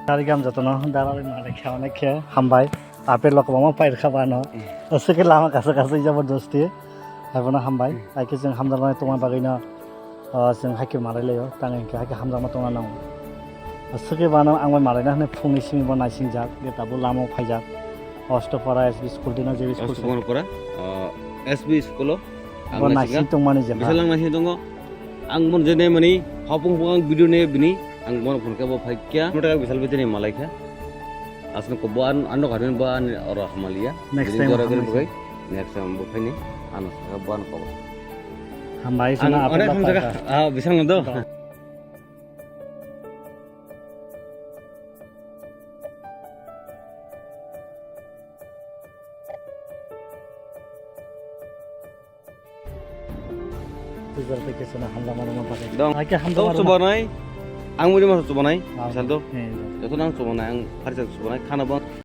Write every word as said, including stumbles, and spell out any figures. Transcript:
Sari gam jotono dalali malik khe onek khe hambai. Apel rok kwbangma pairwkha bano. Aswk khe lama kasa kasa jabardasti. Haibono hambai. Haikhe chwng hamjakmani tongma bagwino, ah, chwng haikhe malai laio. Tang hinkhe haikhe hamjakma tongna nango. Aswk khe bano ang bai malaina hwnwi phungni simi bo naisingjak. Ge tabuk lamao phaijak. Ostopara S B school dina J B school. Ostopara, ah, S B school o. Ang bo naising naising tongmani jemma. Bisal ang naising tongo. Ang mon jene mani hopung hopung ang video ne bini ang mon phone ka bo phai kya. Mo taka bisal bete ne malai kha. Asno ko bo an ando kharin bo an oro hamalia. Next time hamalia. Next time bo phai ni ano saka bo an ko. Hambai sana apel. Ah, bisal no do. Twitter tei kisa na hamjakma rwma bagwi. Dong. Hai khe hamjakma rwma. Chubanai. Ang mui masa chubanai. Ah, misal do. Eh, joto nang chubanai, ang pharsa chubanai, khana bang.